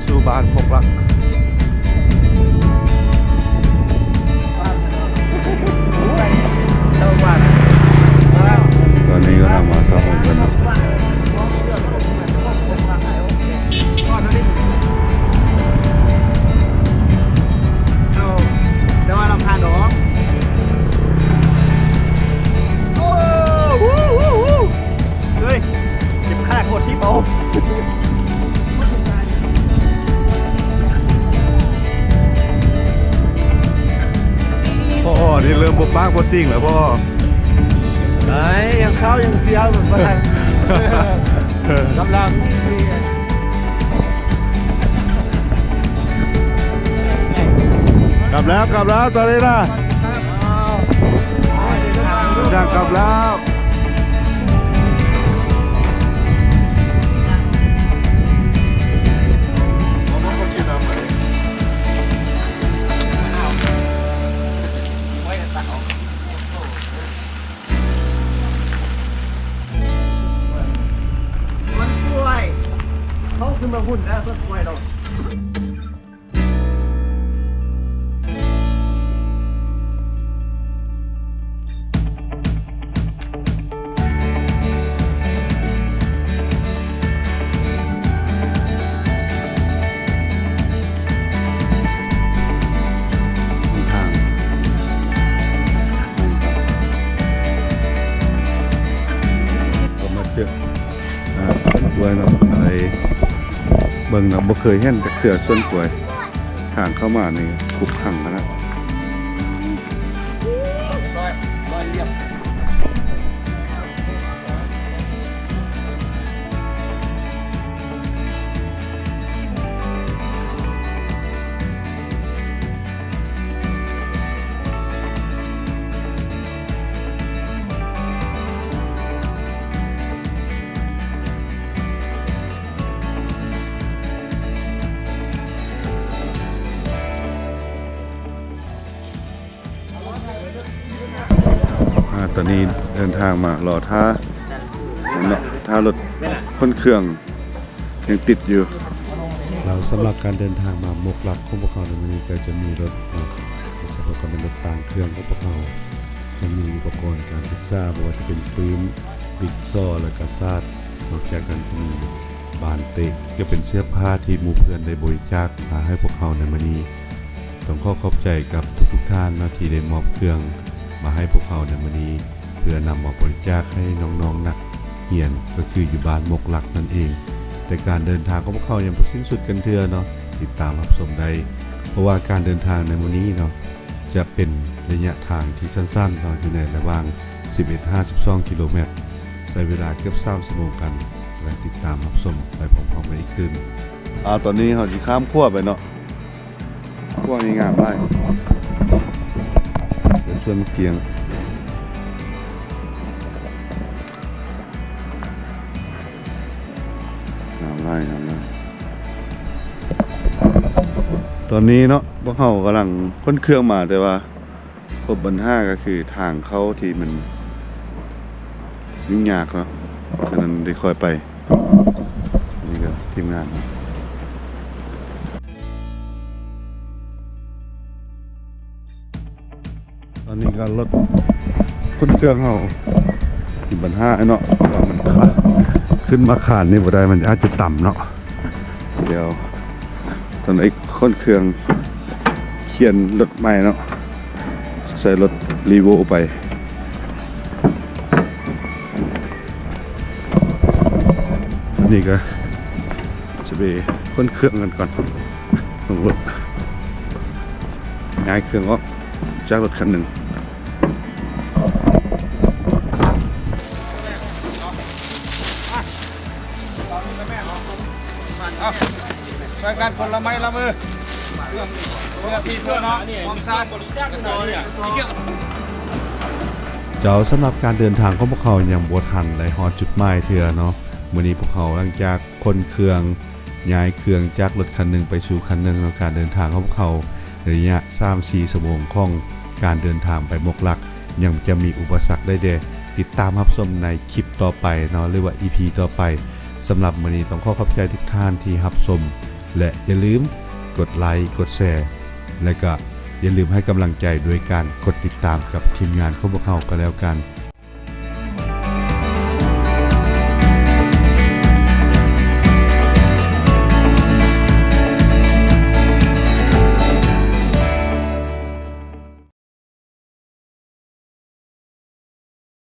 ສູ່ບ້ານມົກລັກ. ຕອນນີ້ກຳລັງມາເຂົ້າໂຮງກັນເນາະ. ແຕ່ວ່າລຳຄາດອກ. ໂອ້ ເຮີ້ຍ ເກັບຄ່າໂຄດທິບເອົາ. ພໍ່ນີ້ເລີ່ມບໍ່ປາກບໍ່ຕິງແລ້ວພໍ່. ໄດ້ ຍັງເຊົາຍັງເຊຍ ເພິ່ນວ່າ ກຳລັງ ກັບແລ້ວ ກັບແລ້ວ ຕອນນີ້ນະ ເດີນທາງກັບແລ້ວ. ສວນກ້ວຍ ເຂົາຂຶ້ນມາຫຸ້ນແລ້ວ ສວນກ້ວຍເນາະ. ທາງ ກໍມາເຈີ ອ່າ ສວນກ້ວຍເນາະ ໄປເບິ່ງເນາະ ບໍ່ເຄີຍເຫັນຈັກເທື່ອສວນກ້ວຍ. ທາງເຂົ້າມານີ້ຄຸກຄັງຂະໜາດ. ອ່າ ຕອນນີ້ເດີນທາງມາລໍຖ້າເນາະ ຖ້າລົດຂົນເຄື່ອງ ຍັງຕິດຢູ່. ແລ້ວສຳລັບການເດີນທາງມາມົກລັກຂອງພວກເຮົາໃນມື້ນີ້ ກໍຈະມີລົດເນາະ ສຳລັບການເປັນລົດຕ່າງເຄື່ອງຂອງພວກເຮົາ ຈະມີອຸປະກອນການສຶກສາ ບໍ່ວ່າຈະເປັນປືນ, ບິກຊໍ ແລະກະສາດ. ນອກຈາກນັ້ນກໍມີບານເຕະ ກໍເປັນເສື້ອຜ້າທີ່ໝູ່ເພື່ອນໄດ້ບໍລິຈາກມາໃຫ້ພວກເຮົາໃນມື້ນີ້. ຕ້ອງຂໍຂອບໃຈກັບທຸກໆທ່ານເນາະ ທີ່ໄດ້ມອບເຄື່ອງມາໃຫ້ພວກເຮົາໃນມື້ນີ້ ເພື່ອນຳມາບໍລິຈາກໃຫ້ນ້ອງໆນັກຮຽນ ກໍຄືຢູ່ບ້ານມົກລັກນັ້ນເອງ. ແຕ່ການເດີນທາງຂອງພວກເຮົາຍັງບໍ່ສິ້ນສຸດກັນເທື່ອເນາະ ຕິດຕາມຮັບຊົມໄດ້ ເພາະວ່າການເດີນທາງໃນມື້ນີ້ເນາະ ຈະເປັນໄລຍະທາງທີ່ສັ້ນໆເນາະ ຢູ່ໃນລະຫວ່າງສິບເອັດຫາສິບສອງກິໂລແມັດ ໃຊ້ເວລາເກືອບສາມຊົ່ວໂມງກັນ. ສະນັ້ນຕິດຕາມຮັບຊົມໄປພ້ອມໆກັນອີກຕື່ມ. ອ່າ ຕອນນີ້ເຮົາຊິຂ້າມຂົວໄປເນາະ. ຂົວນີ້ງາມຫຼາຍ ເປັນສວນໝາກກຽງ ງາມຫຼາຍ ງາມຫຼາຍ. ຕອນນີ້ເນາະ ພວກເຮົາກຳລັງຂົນເຄື່ອງມາ ແຕ່ວ່າ ພົບບັນຫາກໍຄືທາງເຂົ້າທີ່ມັນຫຍຸ້ງຍາກເນາະ ສະນັ້ນໄດ້ຄ່ອຍໄປ. ນີ້ກໍທີມງານເນາະ ຕອນນີ້ກໍລົດຂົນເຄື່ອງເຮົາມີບັນຫາເນາະ ວ່າມັນ ຂຶ້ນມາຄານນີ້ບໍ່ໄດ້ ມັນອາດຈະຕຳເນາະ. ດຽວຕ້ອງໄດ້ຂົນເຄື່ອງ ຂຽນລົດໃໝ່ເນາະ ໃສ່ລົດ Revo ໄປ. ນີ້ກໍຈະໄປຂົນເຄື່ອງກັນກ່ອນ ລົງລົດ ຍ້າຍເຄື່ອງອອກຈາກລົດຄັນໜຶ່ງ. ເອົາ ຊ່ວຍກັນຄົນລະໄມ້ລະມື ເພື່ອ ເພື່ອພີ່ເພື່ອນ້ອງ ຄວາມສະອາດ. ເຈົ້າ, ສຳລັບການເດີນທາງຂອງພວກເຮົາຍັງບໍ່ທັນໄດ້ຮອດຈຸດໝາຍເທື່ອເນາະ. ມື້ນີ້ພວກເຮົາຫຼັງຈາກຂົນເຄື່ອງ ຍ້າຍເຄື່ອງຈາກລົດຄັນໜຶ່ງໄປສູ່ຄັນໜຶ່ງເນາະ, ການເດີນທາງຂອງພວກເຮົາ ໄລຍະສາມສີ່ຊົ່ວໂມງຂອງການເດີນທາງໄປມົກລັກ ຍັງຈະມີອຸປະສັກໃດແດ່. ຕິດຕາມຮັບຊົມໃນຄລິບຕໍ່ໄປເນາະ ຫຼືວ່າ ອີພີ ຕໍ່ໄປ. ສຳລັບມື້ນີ້ຕ້ອງຂໍຂອບໃຈທຸກທ່ານທີ່ຮັບຊົມ ແລະ ຢ່າລືມກົດໄລ ກົດແຊ ແລະ ກໍຢ່າລືມໃຫ້ກຳລັງໃຈດ້ວຍການກົດຕິດຕາມກັບທີມງານຂອງພວກເຮົາກໍແລ້ວກັນ.